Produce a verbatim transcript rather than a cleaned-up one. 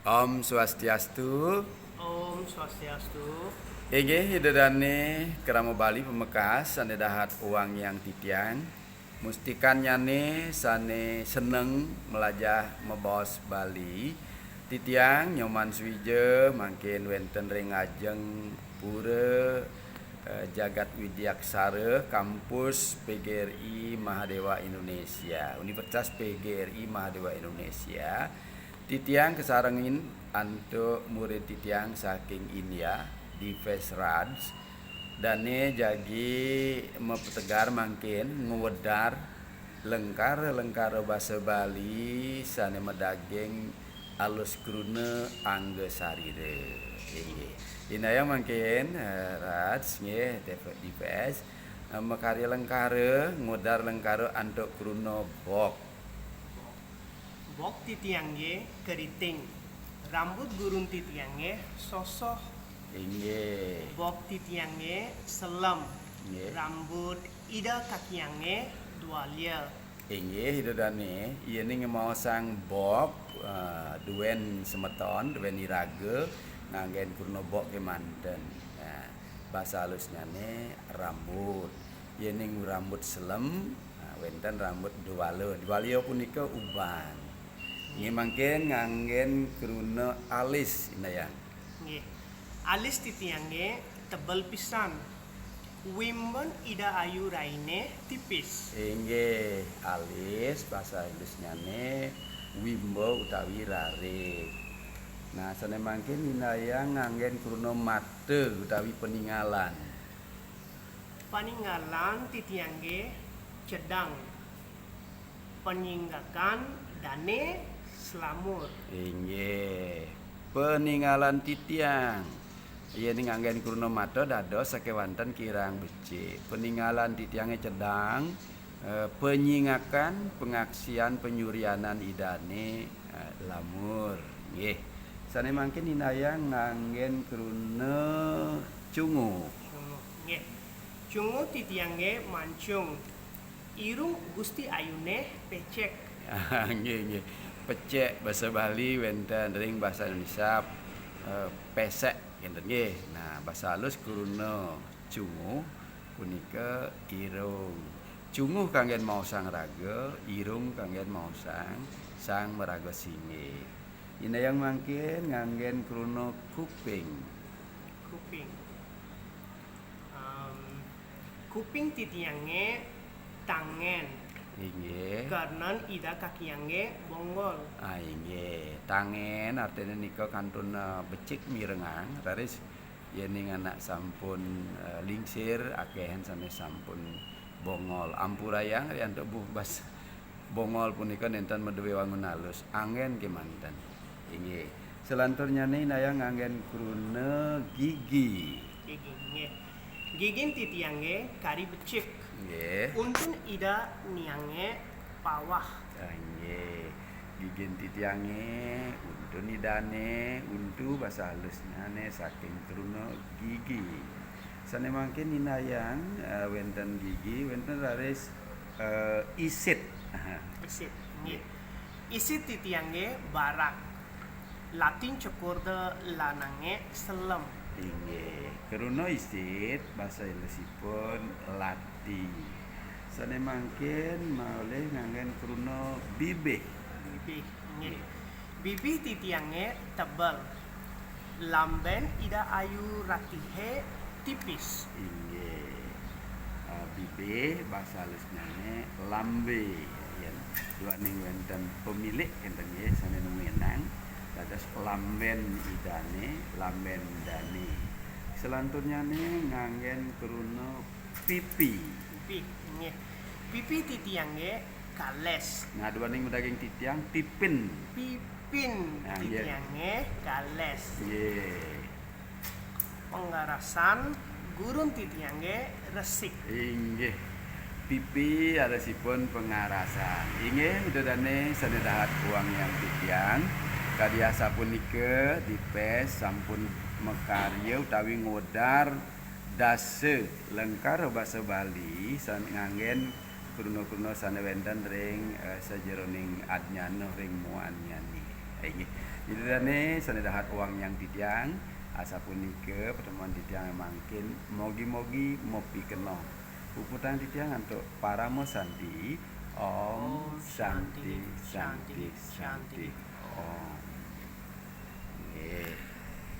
Om Swastiastu. Om Swastiastu. Inggih, Ida Dane krama Bali pamekas sane dahat wangiang titiang. Mustikannyane sane seneng melajah mabaos Bali, titiang Nyoman Suwija mangkin wenten ring ajeng pura eh, Jagat Widyaksara, kampus P G R I Mahadewa Indonesia, Universitas P G R I Mahadewa Indonesia. Titiang kasarengin antuk murid titiang saking India, Dipesh Raj. Dane jagi mapategar mangkin ngwedar lengkara-lengkara basa Bali sane madaging alus kruna angga sarira. Inggih. Indayang mangkin, eh, Raj, nggih, Dipesh, eh, makarya lengkara, ngwedar lengkara antuk kruna bok. Bok titiange keriting. Rambut gurun titiange sosoh. Inggih. Bok titiange selem. Nggih. Rambut Ida kakiange dwalya. Inggih, Ida Dane, yening maosang bok, eh, duen semeton, duen iraga, nganggen kruna bok kemanten. Nah, basa halusnyane rambut. Yening rambut selem, nah, wenten rambut dwala. Dwalya punika uban. Nggih mangkin nganggen kruna alis, Indayang. Nggih. Alis titiange tebel pisan. Wimben Ida Ayu raine tipis. Inggih, alis basa Inggrisnyane wimba utawi rarik. Nah, sane mangkin Indayang nganggen kruna mata utawi peningalan. Paningalan titiange cedang. Penyinggakan dane slamur. Inggih, peningalan titiang. Yen nganggen kruna mata dados sakewanten kirang becik. Peningalan titiange cedang, eh, penyingakan, pengaksian, penyurianan idane, eh, lamur. Nggih. Sane mangkin Indayang nganggen kruna cungu. Cungu. Nggih. Cungu titiange mancung. Irung Gusti Ayune pecek. Nggih, nggih. Pecek basa Bali wenten ring basa Indonesia, eh, pesek, ngenten nggih. Nah, basa halus kruna cungu punika irung. Cungu kanggen maosang raga, irung kanggen maosang sang maraga singgih. Indayang mangkin nganggen kruna kuping. Kuping. Em, kuping titiange tangen. Inggih. Kernan Ida kakiange bonggol. Ah, inggih. Tangen artine nika kantun, eh, becik mirengang, raris yening anak sampun, eh, lingsir, akehan sane sampun bongol. Ampurayang ri antuk buh bas bongol punika nenten maduwe wangun alus. Anggen kemanten. Inggih. Selanturnyane Indayang nganggen kruna gigi. Gigi, nggih. Gigin titiange kari becik. Nggih. Untun Ida niange pawah. Ah, nggih. Gigin titiange, untun idane, untu basa halusnyane saking kruna gigi. Sane mangkin Indayang, eh, wenten gigi, wenten raris, eh, isit. Aha. Isit, nggih. Isit titiange barak. Latin cekurda lanange selem. Inggih. Kruna isit, basa halusipun lati. Sane mangkin malih nganggen kruna bibih. Bibih, nggih. Bibih titiange tebel. Lamben Ida Ayu Ratihe tipis. Inggih. Ah, bibih basa halusnyane lambe. Yen duaning wenten pemilik enten nggih sane numenang dados lamben idane, lamben dane. Selanturnyane nganggen kruna pipi. Pipi, nggih. Pipi titiange kales. Nah, duaning madaging titiang pipin. Pipin Nah, nggih. Titiange kales. Nggih. Pengarasan gurun titiange resik. Inggih. Pipi alesipun pengarasan. Inggih, Ida Dane sane dahat wangiang titiang. Kadi asapunika Dipesh sampun makarya utawi ngwedar dasa lengkara basa Bali san-, nganggen kruna-kruna sane wenten ring, eh, sajeroning adnyana ring muannyane. Inggih. Ida dané sané dahat wangiang titiang, asapunika pertemuan titiang mangkin, mogi-mogi mapikenoh. Puputang titiang antuk Parama Santi. Om Santi, Santi, Santi, Om. Nggih.